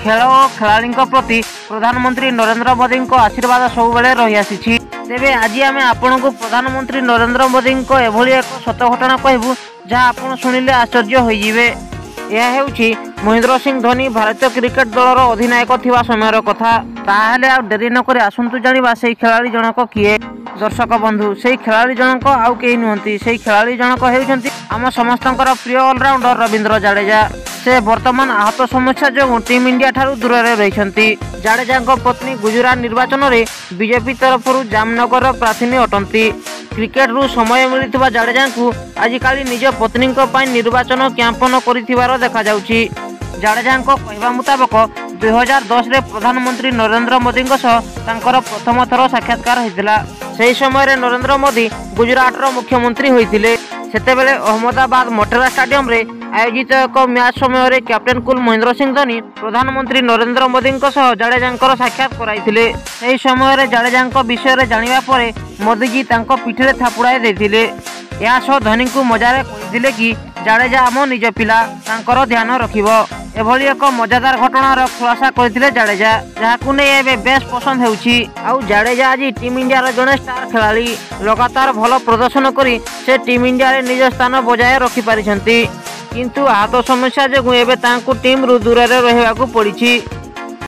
ଖେଳ ଓ ଖେଳାଳିଙ୍କ ପ୍ରତି ପ୍ରଧାନମନ୍ତ୍ରୀ ନରେନ୍ଦ୍ର ମୋଦିଙ୍କ ଆଶୀର୍ବାଦ ସବୁବେଳେ ରହିଆସିଛି। ତେବେ ଆଜି ଆମେ ଆପଣଙ୍କୁ ପ୍ରଧାନମନ୍ତ୍ରୀ ନରେନ୍ଦ୍ର ମୋଦିଙ୍କ ଏଭଳି ଏକ ସତ ଘଟଣା କହିବୁ, ଯାହା ଆପଣ ଶୁଣିଲେ ଆଶ୍ଚର୍ଯ୍ୟ ହୋଇଯିବେ। ଏହା ହେଉଛି ମହେନ୍ଦ୍ର ସିଂ ଧୋନି ଭାରତୀୟ କ୍ରିକେଟ ଦଳର ଅଧିନାୟକ ଥିବା ସମୟର କଥା। ତାହେଲେ ଆଉ ଡେରି ନକରି ଆସନ୍ତୁ ଜାଣିବା ସେଇ ଖେଳାଳି ଜଣକ କିଏ। ଦର୍ଶକ ବନ୍ଧୁ, ସେଇ ଖେଳାଳି ଜଣକ ଆଉ କେହି ନୁହନ୍ତି, ସେଇ ଖେଳାଳି ଜଣକ ହେଉଛନ୍ତି ଆମ ସମସ୍ତଙ୍କର ପ୍ରିୟ ଅଲରାଉଣ୍ଡର ରବୀନ୍ଦ୍ର ଜାଡେଜା। ସେ ବର୍ତ୍ତମାନ ଆହତ ସମସ୍ୟା ଯୋଗୁଁ ଟିମ୍ ଇଣ୍ଡିଆ ଠାରୁ ଦୂରରେ ରହିଛନ୍ତି। ଜାଡେଜାଙ୍କ ପତ୍ନୀ ଗୁଜୁରାଟ ନିର୍ବାଚନରେ ବିଜେପି ତରଫରୁ ଜାମନଗରର ପ୍ରାର୍ଥିନୀ ଅଟନ୍ତି। କ୍ରିକେଟରୁ ସମୟ ମିଳିଥିବା ଜାଡେଜାଙ୍କୁ ଆଜିକାଲି ନିଜ ପତ୍ନୀଙ୍କ ପାଇଁ ନିର୍ବାଚନ କ୍ୟାମ୍ପନ କରିଥିବାର ଦେଖାଯାଉଛି। ଜାଡେଜାଙ୍କ କହିବା ମୁତାବକ 2010ରେ ପ୍ରଧାନମନ୍ତ୍ରୀ ନରେନ୍ଦ୍ର ମୋଦିଙ୍କ ସହ ତାଙ୍କର ପ୍ରଥମ ଥର ସାକ୍ଷାତକାର ହୋଇଥିଲା। ସେହି ସମୟରେ ନରେନ୍ଦ୍ର ମୋଦି ଗୁଜୁରାଟର ମୁଖ୍ୟମନ୍ତ୍ରୀ ହୋଇଥିଲେ। ସେତେବେଳେ ଅହମ୍ମଦାବାଦ ମୋଟେରା ଷ୍ଟାଡିୟମରେ ଆୟୋଜିତ ଏକ ମ୍ୟାଚ୍ ସମୟରେ କ୍ୟାପ୍ଟେନ୍ କୁଲ ମହେନ୍ଦ୍ର ସିଂ ଧୋନି ପ୍ରଧାନମନ୍ତ୍ରୀ ନରେନ୍ଦ୍ର ମୋଦିଙ୍କ ସହ ଜାଡେଜାଙ୍କର ସାକ୍ଷାତ କରାଇଥିଲେ। ସେହି ସମୟରେ ଜାଡେଜାଙ୍କ ବିଷୟରେ ଜାଣିବା ପରେ ମୋଦିଜୀ ତାଙ୍କ ପିଠିରେ ଥାପୁଡ଼ାଇ ଦେଇଥିଲେ। ଏହା ସହ ଧୋନିଙ୍କୁ ମଜାରେ କହିଥିଲେ କି ଜାଡେଜା ଆମ ନିଜ ପିଲା, ତାଙ୍କର ଧ୍ୟାନ ରଖିବ। ଏଭଳି ଏକ ମଜାଦାର ଘଟଣାର ଖୁଲାସା କରିଥିଲେ ଜାଡେଜା, ଯାହାକୁ ନେଇ ଏବେ ବେଶ ପସନ୍ଦ ହେଉଛି। ଆଉ ଜାଡେଜା ଆଜି ଟିମ୍ ଇଣ୍ଡିଆର ଜଣେ ଷ୍ଟାର ଖେଳାଳି। ଲଗାତାର ଭଲ ପ୍ରଦର୍ଶନ କରି ସେ ଟିମ୍ ଇଣ୍ଡିଆରେ ନିଜ ସ୍ଥାନ ବଜାୟ ରଖିପାରିଛନ୍ତି। କିନ୍ତୁ ଆହତ ସମସ୍ୟା ଯୋଗୁଁ ଏବେ ତାଙ୍କୁ ଟିମ୍ରୁ ଦୂରରେ ରହିବାକୁ ପଡ଼ିଛି।